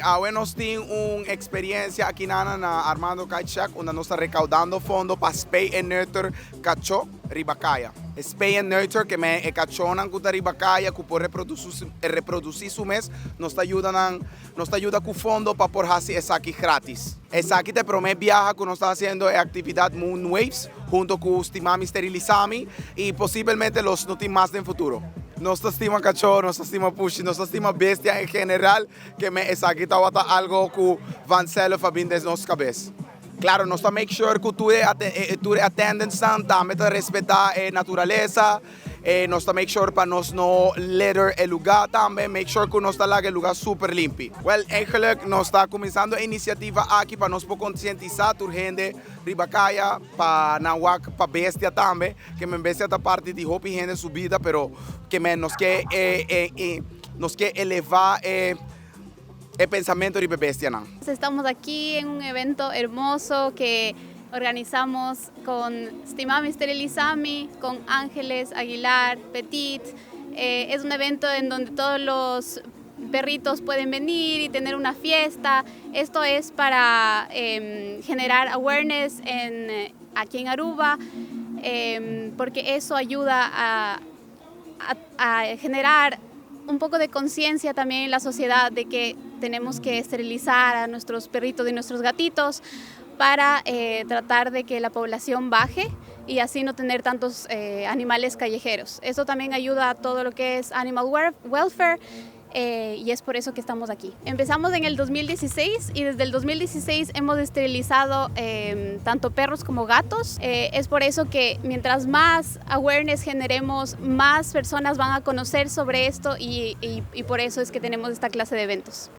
Awe nos tin un experiencia aki na Armando Kite Shack, unda nos ta recaudando fondo pa spay and neuter cacho riba caya. Spay and neuter, kemen e cachonan cu ta riba caya, cu por reproduci su mes, nos ta yuda nan, nos ta yuda cu fondo pa por haci esaki gratis. Esaki ta e prome biaha cu nos ta haciendo e actividad Moon Waves hunto cu Stimami Sterilizami y posiblemente los no tin mas den futuro. Nos ta stima cacho, nos ta stima pushi, nos ta stima bestia en general. Kemen esaki tabata algo cu vanzelf a bin den nos cabes. Claro, nos ta make sure cu tur e attendants tambe ta respeta e naturalesa. Nos ta make sure pa nos no litter e lugar tambe. Make sure cu nos ta laga e lugar super limpi. Well, eigenlijk nos ta cuminsando e iniciativa aki pa nos por concientisa tur hende riba caya pa nan wak pa bestia tambe. Kemen bestia ta parti di hopi hende su bida, pero kemen nos ke eleva e pensamento riba bestianan. Estamos aquí en un evento hermoso que organizamos con Stimami Sterilizami, con Ángeles Aguilar Petit. Es un evento en donde todos los perritos pueden venir y tener una fiesta. Esto es para generar awareness aquí en Aruba, porque eso ayuda a generar un poco de conciencia también en la sociedad de que tenemos que esterilizar a nuestros perritos y nuestros gatitos para tratar de que la población baje y así no tener tantos animales callejeros. Esto también ayuda a todo lo que es animal welfare y es por eso que estamos aquí. Empezamos en el 2016 y desde el 2016 hemos esterilizado tanto perros como gatos. Es por eso que mientras más awareness generemos, más personas van a conocer sobre esto y por eso es que tenemos esta clase de eventos.